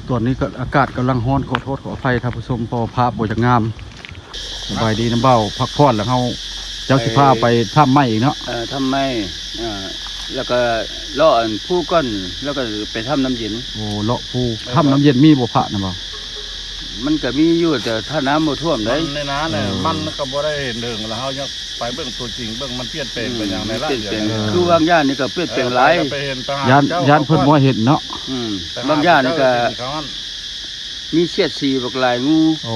ຕອນນີ້ກໍອາກາດກຳລັງຮ້ອນ ຂໍໂທດຂໍອະໄພທ່ານຜູ້ຊົມ ເພາະວ່າພາບບໍ່ຢາກງາມ. ສະບາຍດີນຳບ່າວ ພັກຜ່ອນແລ້ວເຮົາ ເຈົ້າຊິພາໄປຖ້ຳໃໝ່ອີກເນາະ. ເອີ ຖ້ຳໃໝ່ ເອີ ແລ້ວກໍເລາະອັນພູກ່ອນ ແລ້ວກໍໄປຖ້ຳນ້ຳເຢັນ. ໂອ້ ເລາະພູ ເອີ ຖ້ຳນ້ຳເຢັນມີບໍ່ພະນຳບ່າວ? ມັນກໍມີຢູ່ ແຕ່ຖ້ານ້ຳບໍ່ຖ້ວມໃດ໋. ມັນໃນນາແຫຼະ ເອີ ມັນກໍບໍ່ໄດ້ເຫັນເຖິງ ແລ້ວເຮົາຍັງໄປເບິ່ງຕົວຈິງ ເບິ່ງມັນປ່ຽນແປງໄປຫຍັງໃນລະ ປ່ຽນແປງ ເອີ ຄືບາງຢ່າງນີ້ກໍປ່ຽນແປງຫຼາຍ ເອີ ໄປເຫັນ ໄປຫາ ຢ້ານ ຢ້ານເພິ່ນບໍ່ເຫັນເນາະ. ອືມ ບາງຢ່າງນີ້ກໍ ເຂົາຫັ້ນ ມີສຽດສີບັກຫຼາຍ ງູ. ໂອ້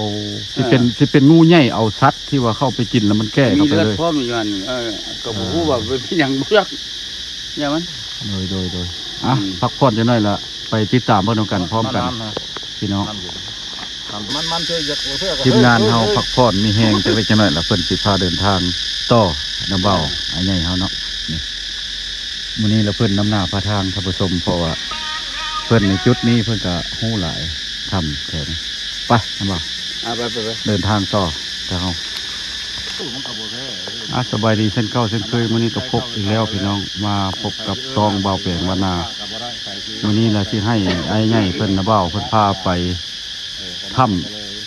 ຊິເປັນ ເອີ ຊິເປັນງູໃຫຍ່ເອົາສັດທີ່ວ່າເຂົ້າໄປກິນແລ້ວມັນແກ່ເຂົ້າໄປເລີຍ ມີເລືອດພ້ອມຢູ່ຫັ້ນ. ເອີ ກໍບໍ່ຮູ້ວ່າເປັນຫຍັງ ບໍ່ຈັກຢ່າມັນ. ໂດຍ ໂດຍ ໂດຍ ອ່ະ ອືມ ພັກຜ່ອນຈັກໜ້ອຍລະ ໄປຕິດຕາມເບິ່ງນຳກັນພ້ອມກັນ ພີ່ນ້ອງ. ທີມງານເຮົາພັກຜ່ອນມີແຮງຈັກເລັກຈັກໜ້ອຍລະ ເພິ່ນຊິພາເດີນທາງຕໍ່ນຳບ່າວອ້າຍໃຫຍ່ເຮົາເນາະ. ນີ້ ມື້ນີ້ລະເພິ່ນນຳໜ້າພາທາງທ່ານຜູ້ຊົມ ເພາະວ່າເພິ່ນໃນຈຸດນີ້ເພິ່ນກະຮູ້ຫຼາຍ ຖ້ຳແຖວນີ້. ໄປນຳບ່າວ ອ່າ ໄປ ໄປ ໄປ ເດີນທາງຕໍ່ແຕ່ເຮົາ. ອ່າ ສະບາຍດີເຊັ່ນເກົ່າເຊັ່ນເຄີຍ ມື້ນີ້ກໍພົບອີກແລ້ວພີ່ນ້ອງ ມາພົບກັບຊ່ອງບ່າວແປງບ້ານນາ. ມື້ນີ້ລະຊິໃຫ້ອ້າຍໃຫຍ່ເພິ່ນນະບ່າວເພິ່ນພາໄປຖ້ຳ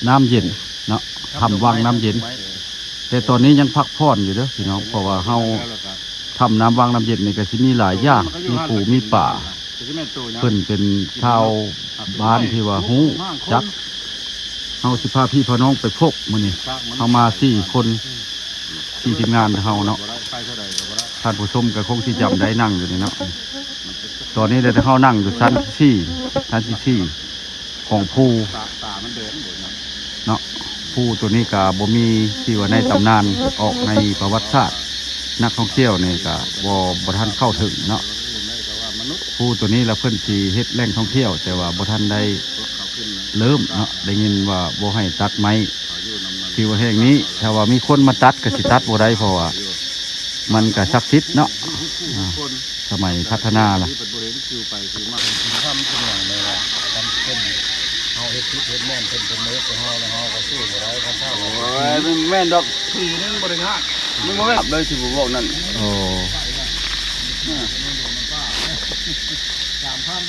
ນ້ຳເຢັນເນາະ ຖ້ຳວັງນ້ຳເຢັນ. ແຕ່ຕອນນີ້ຍັງພັກຜ່ອນຢູ່ເດີພີ່ນ້ອງ ເພາະວ່າເຮົາ ຖ້ຳນ້ຳວັງນ້ຳເຢັນນີ້ກໍຊິມີຫຼາຍຢ່າງ ມີປູມີປາ. ເພິ່ນເປັນຊາວບ້ານທີ່ວ່າຮູ້ຈັກ ເຮົາຊິພາພີ່ພານ້ອງໄປພົບ. ມື້ນີ້ເຮົາມາສີ່ຄົນ ສີ່ທີມງານເຮົາເນາະ ທ່ານຜູ້ຊົມກໍຄົງຊິຈຳໄດ້ ນັ່ງຢູ່ນີ້ເນາະ. ຕອນນີ້ແຕ່ເຮົານັ່ງຢູ່ຊັ້ນທີສີ່ ຊັ້ນທີສີ່ ຂອງພູເນາະ. ພູໂຕນີ້ກະບໍ່ມີທີ່ວ່າໃນຕຳນານ ອອກໃນປະຫວັດສາດ ນັກທ່ອງທ່ຽວນີ້ກະບໍ່ ບໍ່ທັນເຂົ້າເຖິງເນາະ. ພູໂຕນີ້ລະເພິ່ນຊິເຮັດແຫຼ່ງທ່ອງທ່ຽວ ແຕ່ວ່າບໍ່ທັນໄດ້ເລີ່ມເນາະ. ໄດ້ຍິນວ່າບໍ່ໃຫ້ຕັດໄມ້ ຖືວ່າແຫ່ງນີ້ ຖ້າວ່າມີຄົນມາຕັດກໍຊິຕັດບໍ່ໄດ້ ເພາະວ່າມັນກໍສັກສິດເນາະ. ອ່າ ສະໄໝພັດທະນາລະ. ໂອ້ຍ ມັນແມ່ນດອກ ມັນບໍ່ແມ່ນເລີຍ ຊິບໍ່ບອກນັ້ນ. ໂອ້ ສາມພັນ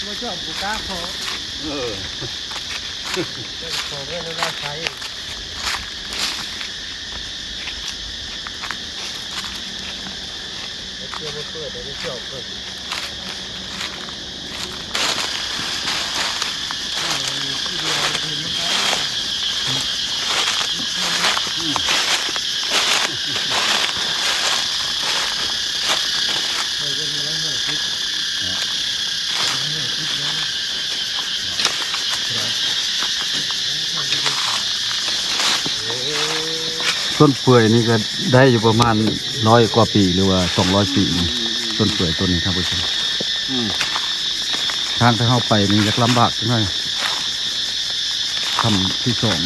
ບໍ່ຈອດບໍ່ກ້າຂໍ. ເອີ ຂໍເລີຍລາວໃຊ້ ເພື່ອໄດ້ເປີດ ໄດ້ຈອດເປີດ. ຕົ້ນເປື່ອຍນີ້ກໍໄດ້ຢູ່ປະມານຮ້ອຍກວ່າປີ ຫຼືວ່າສອງຮ້ອຍປີນີ້ ຕົ້ນເປື່ອຍຕົ້ນນີ້ທ່ານຜູ້ຊົມ. ອືມ ທາງທີ່ເຮົາໄປນີ້ຢາກລຳບາກຈັກໜ້ອຍ ຂັ້ນທີສອງ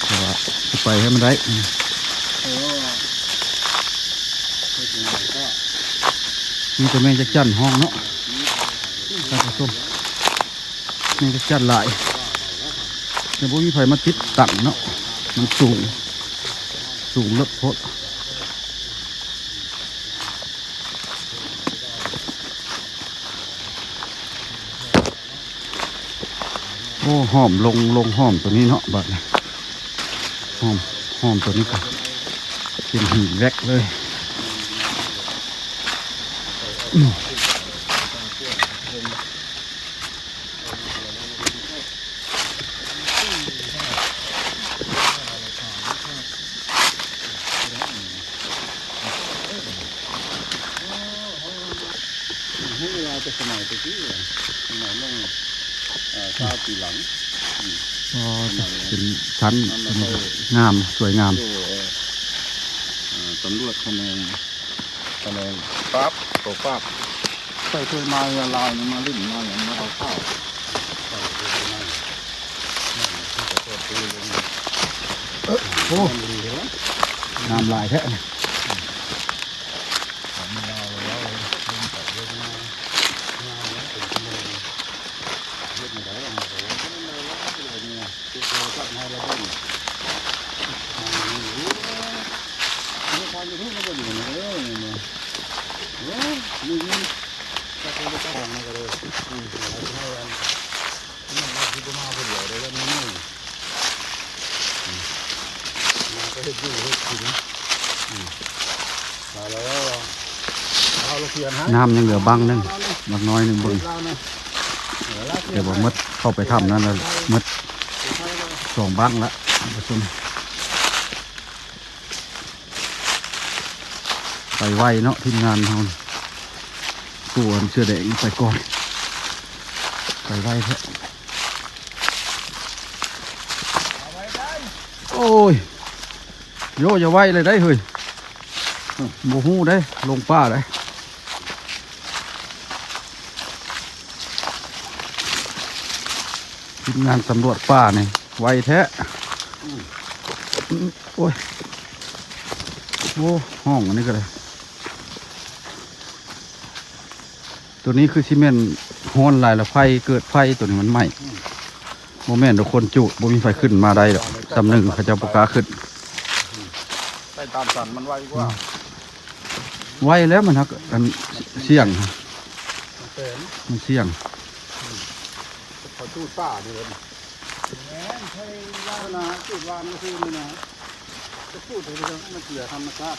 ເພາະວ່າຊິໄປໃຫ້ມັນໄດ້. ເອີ ມີແຕ່ແມງຈັກຈັ່ນຮ້ອງເນາະ ທ່ານຜູ້ຊົມ. ແມງຈັກຈັ່ນຫຼາຍ ແຕ່ບໍ່ມີໃຜມາຕິດຕັ້ງເນາະ ມັນສູງ ສູງເລິກໂພດ. ໂອ້ ຫ້ອມ ລົງ ລົງຫ້ອມໂຕນີ້ເນາະ ບາດນີ້ ຫ້ອມ ຫ້ອມໂຕນີ້ກໍເປັນຫີນແວັກເລີຍ. ຮູ້ເວລາແຕ່ສະໄໝແຕ່ກີ້ ສະໄໝໜຶ່ງ ເອີ ຊາວປີຫຼັງ. ອໍ ເປັນຊັ້ນ ງາມ ສວຍງາມ. ເອີ ຕຳຫຼວດຂະແໜງ ຂະແໜງປາບ ໂຕປາບ ເຄີຍ ເຄີຍມາເຮືອນລາວນີ້ ມາຫຼິ້ນມາຫຍັງ ມາເອົາຂ້າວ. ໂອ້ ນ້ຳຫຼາຍແທ້. ຂອງເມືອງລາວເລີຍ ນ້ຳຍັງເຫຼືອບັ້ງໜຶ່ງ ບັກນ້ອຍໜຶ່ງເບິ່ງ ແຕ່ວ່າໝົດ ເຂົ້າໄປຖ້ຳນັ້ນລະໝົດສອງບັ້ງລະ ປະຊາຊົນ. ໄປໄວເນາະ ທີມງານເຮົາ ຜູ້ອັນເສື້ອແດງໄປກ່ອນ ໄປໄວແທ້. ໂອ້ຍ ໂຢ ຢ່າໄວເລີຍໄດ໋ເຮີ້ຍ ບໍ່ຮູ້ໄດ໋ ລົງປ່າໄດ໋. ທີມງານສຳຫຼວດປ່ານີ້ໄວແທ້. ໂອ້ຍ ໂອ້ ຫ້ອງອັນນີ້ກໍໄດ້. ໂຕນີ້ຄືຊິແມ່ນຮ້ອນຫຼາຍລະໄຟເກີດໄຟ ໂຕນີ້ມັນໄໝ້. ບໍ່ແມ່ນດອກຄົນຈູດ ບໍ່ມີໃຜຂຶ້ນມາໄດ້ດອກ. ສ່ຳໜຶ່ງເຂົາເຈົ້າບໍ່ກ້າຂຶ້ນ. ໄປຕາມສັນມັນໄວກວ່າ. ໄວແລ້ວ ມັນຮັກ ອັນ ສ່ຽງ ມັນສ່ຽງ. ເຂົາຈູດປ່ານີ້ເລີຍ ແມ່ນ ໃຊ່ລາວນະ ຈູດວານມື້ຄືນນີ້ນະ ຈະຈູດໃຫ້ມັນເສຍທຳມະຊາດ.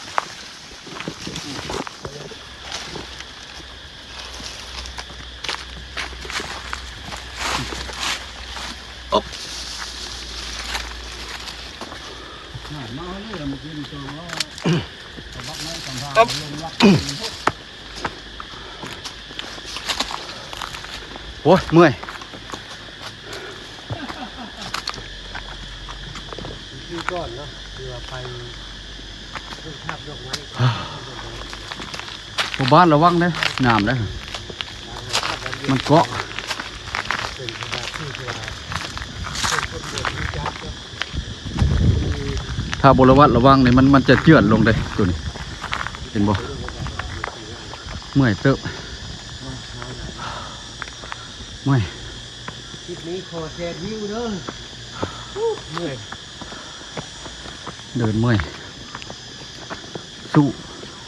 ໂອ້ຍ ເມື່ອຍ. ຄືກ່ອນເນາະ ຄືວ່າໄປ ບໍ່ບ້ານລະວັງເດ້ ນ້ຳເດ້ ມັນເກາະ. ຖ້າບໍ່ລະມັດລະວັງນີ້ ມັນ ມັນຈະເຈື່ອນລົງເດ້ ໂຕນີ້ ເຫັນບໍ່? ເມື່ອຍເຕີບ ເມື່ອຍ. ຄລິບນີ້ຂໍແຊນວິວເດີ ເມື່ອຍ ເດີນເມື່ອຍ. ສູ້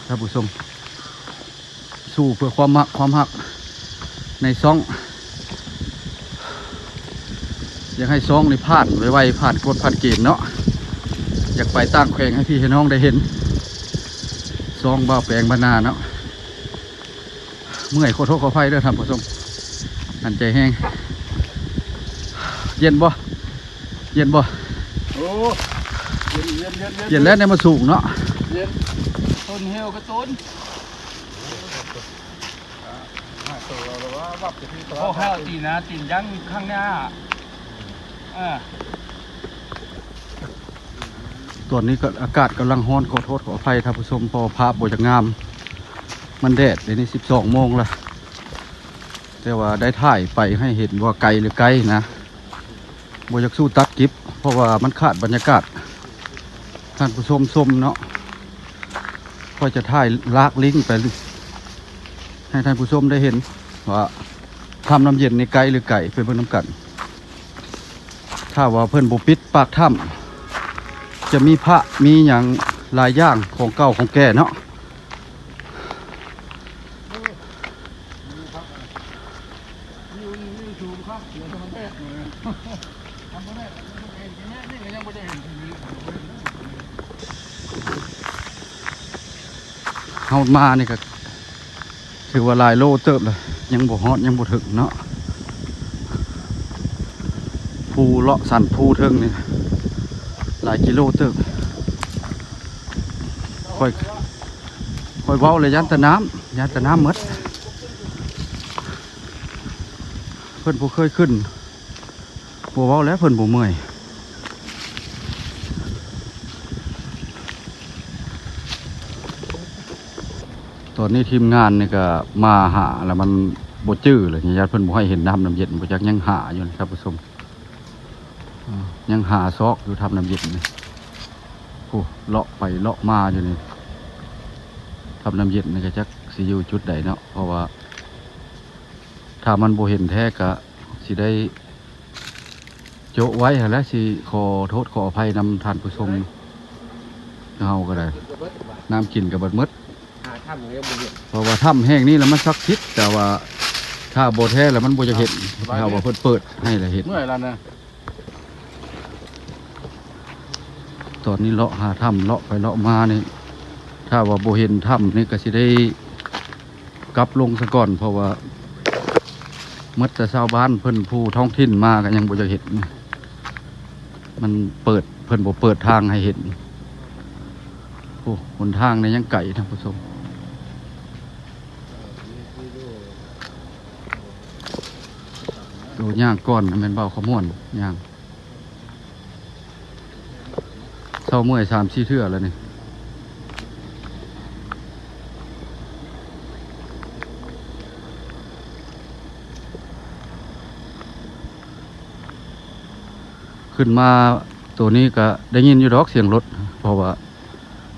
ທ່ານຜູ້ຊົມ ສູ້ເພື່ອຄວາມມັກຄວາມຮັກໃນຊ່ອງ. ຢາກໃຫ້ຊ່ອງນີ້ຜ່ານໄວໆ ຜ່ານກົດຜ່ານເກນເນາະ. ຢາກໄປຕ່າງແຂວງໃຫ້ພີ່ໃຫ້ນ້ອງໄດ້ເຫັນ ຊ່ອງບ່າວແປງບ້ານນາເນາະ. ເມື່ອຍ ຂໍໂທດຂໍອະໄພເດີທ່ານຜູ້ຊົມ ອັນໃຈແຮງ. ເຢັນບໍ່? ເຢັນບໍ່? ໂອ້ ເຢັນ ເຢັນ ເຢັນ ເຢັນ ເຢັນແລ້ວ ແນວມາສູງເນາະ ເຢັນ ຕົ້ນແຫ້ວກະຕົ້ນ ໂອ້ ແຫ້ວຕີນນະ ຕີນຍັງຂ້າງໜ້າ ເອີ. ຕອນນີ້ກໍອາກາດກຳລັງຮ້ອນ ຂໍໂທດຂໍອະໄພທ່ານຜູ້ຊົມ ເພາະວ່າພາບບໍ່ຢາກງາມ ມັນແດດ. ດຽວນີ້ສິບສອງໂມງລະ ແຕ່ວ່າໄດ້ຖ່າຍໄປໃຫ້ເຫັນວ່າໄກຫຼືໃກ້ນະ ບໍ່ຢາກສູ້ຕັດກິບ ເພາະວ່າມັນຂາດບັນຍາກາດ ທ່ານຜູ້ຊົມຊົມເນາະ. ຂ້ອຍຈະຖ່າຍລາກລິ້ງໄປ ໃຫ້ທ່ານຜູ້ຊົມໄດ້ເຫັນວ່າຖ້ຳນ້ຳເຢັນນີ້ໄກຫຼືໄກ ໄປເບິ່ງນຳກັນ. ຖ້າວ່າເພິ່ນບໍ່ປິດປາກຖ້ຳ ຈະມີພະມີຫຍັງຫຼາຍຢ່າງ ຂອງເກົ່າຂອງແກ່ເນາະ. ເຮົາມານີ້ກໍຖືວ່າຫຼາຍໂລເຕີບລະ ຍັງບໍ່ຮອດ ຍັງບໍ່ເຖິງເນາະ. ພູເລາະສັນພູເທິງນີ້ຫຼາຍກິໂລເຕີບ. ຂ້ອຍ ຂ້ອຍເວົ້າແລ້ວຢ້ານແຕ່ນ້ຳ ຢ້ານແຕ່ນ້ຳໝົດ. ເພິ່ນບໍ່ເຄີຍຂຶ້ນ ບໍ່ເວົ້າແລ້ວ ເພິ່ນບໍ່ເມື່ອຍ. ຕອນນີ້ທີມງານນີ້ກະມາຫາແລ້ວ ມັນບໍ່ຈື່ເລີຍ ຢ້ານເພິ່ນບໍ່ໃຫ້ເຫັນນ້ຳ ນ້ຳເຢັນ ບໍ່ຈັກຍັງຫາຢູ່ນີ້ທ່ານຜູ້ຊົມ ຍັງຫາຊອກຢູ່ຖ້ຳນ້ຳເຢັນນີ້. ໂອ້ ເລາະໄປເລາະມາຢູ່ນີ້ ຖ້ຳນ້ຳເຢັນນີ້ກະຈັກຊິຢູ່ຈຸດໃດເນາະ ເພາະວ່າຖ້າມັນບໍ່ເຫັນແທ້ກະຊິໄດ້ ໂຈະໄວ້ຫັ້ນແຫຼະ ຊິຂໍໂທດຂໍອະໄພນຳທ່ານຜູ້ຊົມເຮົາກໍໄດ້. ນ້ຳກິນກໍເບິດໝົດ ຫາຖ້ຳກໍຍັງບໍ່ເຫັນ ເພາະວ່າຖ້ຳແຫ່ງນີ້ລະມັນສັກສິດ ແຕ່ວ່າຖ້າບໍ່ແທ້ລະມັນບໍ່ຢາກເຫັນ ຖ້າວ່າເພິ່ນເປີດໃຫ້ລະເຫັນ. ເມື່ອຍແລ້ວນະ ຕອນນີ້ເລາະຫາຖ້ຳ ເລາະໄປເລາະມານີ້ ຖ້າວ່າບໍ່ເຫັນຖ້ຳນີ້ກໍຊິໄດ້ກັບລົງສາກ່ອນ ເພາະວ່າໝົດແຕ່ຊາວບ້ານເພິ່ນ ຜູ້ທ້ອງຖິ່ນມາກໍຍັງບໍ່ຢາກເຫັນ ມັນເປີດ ເພິ່ນບໍ່ເປີດທາງໃຫ້ເຫັນ. ໂອ້ ຫົນທາງນີ້ຍັງໄກທ່ານຜູ້ຊົມ. ໂຕຍ່າງກ່ອນແມ່ນບ່າວຂະມວນຍ່າງ ເຊົາເມື່ອຍສາມສີ່ເທື່ອແລ້ວນີ້. ຂຶ້ນມາໂຕນີ້ກະໄດ້ຍິນຢູ່ດອກສຽງລົດ ເພາະວ່າ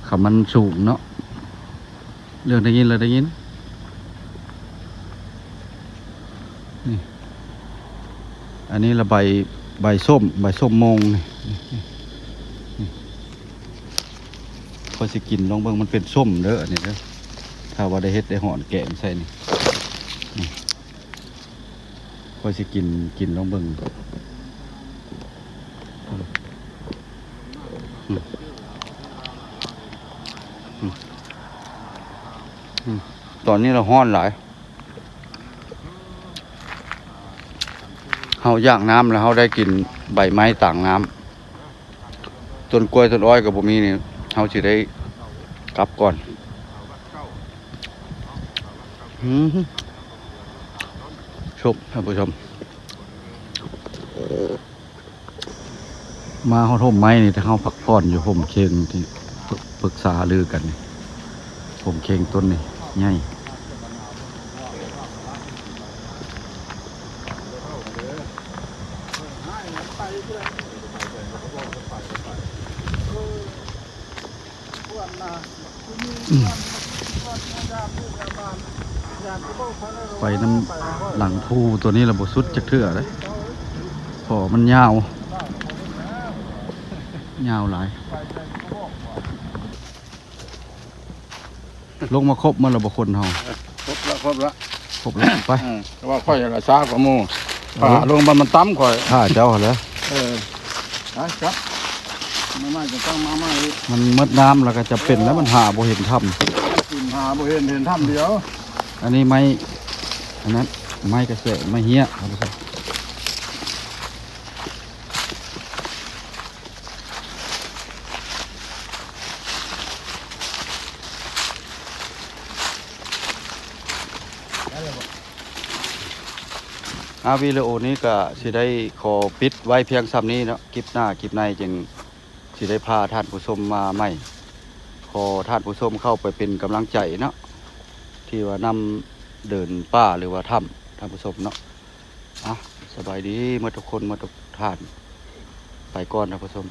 ຄັນມັນສູງເນາະ ເລື່ອງໄດ້ຍິນລະໄດ້ຍິນ. ນີ້ ອັນນີ້ລະໃບ ໃບສົ້ມ ໃບສົ້ມໂມງນີ້ ນີ້ ຂ້ອຍຊິກິນລອງເບິ່ງ ມັນເປັນສົ້ມເດີອັນນີ້ເດີ ຖ້າວ່າໄດ້ເຮັດໄດ້ຫອນແກງໃສ່ນີ້ ນີ້ ຂ້ອຍຊິກິນ ກິນລອງເບິ່ງ. ອືມ ອືມ ອືມ ຕອນນີ້ລະຮ້ອນຫຼາຍ ເຮົາຢາກນ້ຳລະເຮົາໄດ້ກິນໃບໄມ້ຕາງນ້ຳ. ຕົ້ນກ້ວຍຕົ້ນອ້ອຍກໍບໍ່ມີນີ້ ເຮົາຊິໄດ້ກັບກ່ອນ. ອືມ ຊົມ ທ່ານຜູ້ຊົມ ມາຮອດຮົ່ມໄມ້ນີ້ ແຕ່ເຮົາພັກຜ່ອນຢູ່ຮົ່ມເຄັງທີ່ປຶກ ປຶກສາຫາລືກັນນີ້ ຮົ່ມເຄັງຕົ້ນນີ້ໃຫຍ່. ອືມ ໄປນຳຫຼັງພູຕົວນີ້ລະບໍ່ສຸດຈັກເທື່ອເດ້ ເພາະມັນຍາວ ຍາວຫຼາຍ. ລົງມາຄົບໝົດແລ້ວບໍ່ຄົນເຮົາ? ຄົບລະ ຄົບລະ ຄົບແລ້ວ ໄປ. ເອີ ແຕ່ວ່າຂ້ອຍລະຊ້າກວ່າໝູ່ ເອີ ພາລົງບັດມັນຕຳຂ້ອຍ ຖ້າເຈົ້າຫັ້ນແຫຼະ. ເອີ ໄປກັບ ມາໃໝ່ ຈະຕັ້ງມາໃໝ່ອີກ. ມັນໝົດນ້ຳແລ້ວກໍຈຳເປັນແລ້ວ ເອີ ມັນຫາບໍ່ເຫັນຖ້ຳ ກິນຫາບໍ່ເຫັນ ເຫັນຖ້ຳດຽວ. ອັນນີ້ໄມ້ ອັນນັ້ນ ໄມ້ກະແສ ໄມ້ເຮ້ຍ ທ່ານຜູ້ຊົມ. ອາ ວິດີໂອນີ້ກະຊິໄດ້ຂໍປິດໄວ້ພຽງສ່ຳນີ້ເນາະ ຄລິບໜ້າຄລິບໃນຈຶ່ງຊິໄດ້ພາທ່ານຜູ້ຊົມມາໃໝ່. ຂໍທ່ານຜູ້ຊົມເຂົ້າໄປເປັນກຳລັງໃຈເນາະ ທີ່ວ່ານຳເດີນປ່າ ຫຼືວ່າຖ້ຳ ທ່ານຜູ້ຊົມເນາະ. ອ່ະ ສະບາຍດີໝົດທຸກຄົນ ໝົດທຸກທ່ານ ໄປກ່ອນທ່ານຜູ້ຊົມ.